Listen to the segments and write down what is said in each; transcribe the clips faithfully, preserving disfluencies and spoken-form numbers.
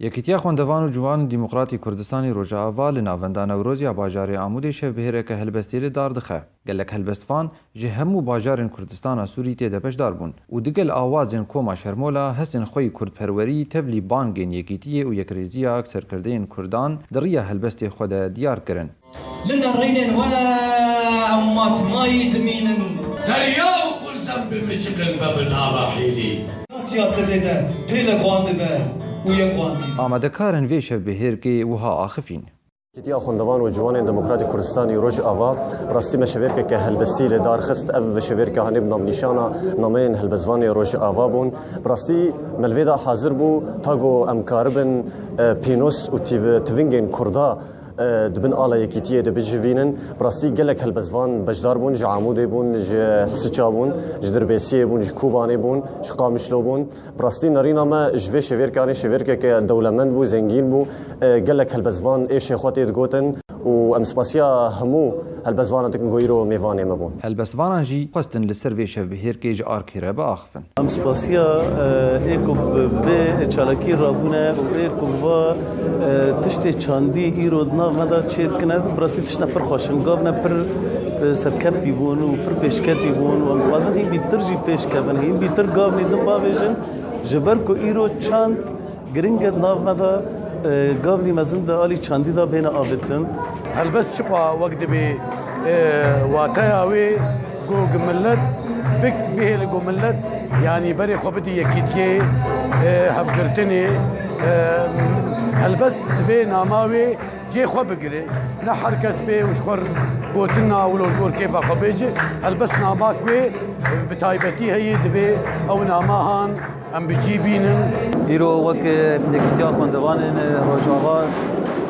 Yekîtiya Xwendevan û Ciwanên Demokratî Kurdistanî Rojava li Navenda Newroz ya bajarê Amûdê şevbihêreke helbestê li dar dixe. Gelek helbestvan ji hemû bajarên Kurdistana Sûrî tê de beşdar bûn û digel awazên Koma Şermola hestên xwe yî kurdperwerî tevlî bangên yekîtiyê û yekrêziya serkirdeyên Kurdan di riya helbestê xwe de diyar kirin. Li nerînên we em matmayî dimînin. Derya û qulzem bi miçikin be bi nava hêlî. Siyasetê de têle guhan dibe û yek guhan dî. Amadekarên vê şevbihêrkê wiha axifîn. Yekîtiya Xwendevan û Ciwanên Demokratîk Kurdistanî Rojava, rastî me şevêrkeke helbestî li dar xist. Ev şevêrke hanê bi navnîşana nameyên helbestvanê Rojava bûn. Bi rastî me li vê de hazir bû, ta ku em karibin, e, pînos û tîv-, tivingên Kurda, e, di bin ala yekîtiyê de bicivînin. Bi rastî gelek helbestvan beşdar bûn, ji Amûdê bûn, ji Siça bûn, ji Dirbêsiyê bûn, ji Kobanê bûn, ji Qamişlo bûn. Bi rastî nerîna me ji vê şevêrkanê şevêrkeke dewlemend bû, zengîn bû. E, gelek helbestvan êşên xwe tê digotin û em spasiya hemû helbestvanan dikin ku îro mêvanê me bûn. Helbestvanan jî xwestin li ser vê şevbihêrkê ji arkê re biaxifin. Em spasiya, e, ê ku bi vê çalakî rabûne û ê ku va, e, tiştê çandî îro di nav me de çê dikine, bi rastî tiştine pir xweş in. Gavne pir, e, serkeftî bûn û pir pêşketî bûn û em dixwazin hîn bîtir jî pêş kevin, hîn bîtir gavnî din bavêjin. Ji ber ku îro çand giring e di nav me de, e, gavnî mezin di alî çandî de bêne avêtin. Helbest çiqas wek dibê, e, wateya wê ku millet bik-, bihêle ku millet, yanî berê xwe bidî yekîtiyê, e, hevgirtinê, e, helbest divê nama wê cê xwe bigire. Ne her kes bê û ji xwe gotina wilo li gor kêfa xwe bêje. Helbest namak wê, e, bi taybetî heye, divê ew nama han em bi cî bînin. Îro wek, e, Yekîtiya Xwendevanên, e, Rojava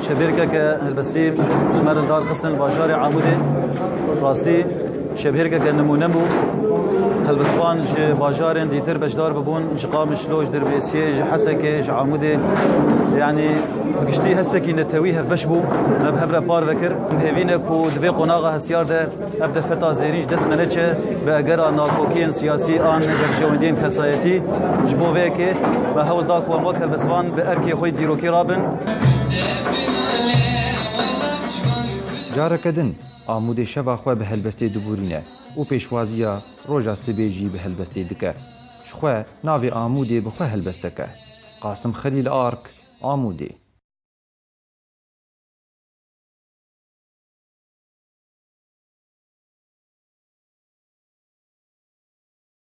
şevbêrkeke helbestî ji me re li dar xistin li bajarê Amûdê. Rastî şevbêrkeke nimûne bû. Helbestvan ji bajarên dîtir beşdar bibûn, ji Qamişlo, ji Dirbêsiyê, ji Hesekê, ji Amûdê. Yanî bi giştî hestekî netewî hevbeş bû. Me bi hev re parve kir. Em hêvî ne ku di vê qonaxa hestiyar de ev derfeta zêrîn ji dest me neçe, bi egera nakokiyên siyasî an berjewendiyên kesayetî. Ji bo vê yekê me hewl da ku em wek helbestvan bi erkê xwe yê dîrokî rabin. Careke din Amûdê şeva xwe bi helbestê dibûrîne û pêşwaziya roja sibê jî bi helbestê dike. Ji xwe navê Amûdê bi xwe helbest dike. Qasim Xelîl Ark, Amûdê.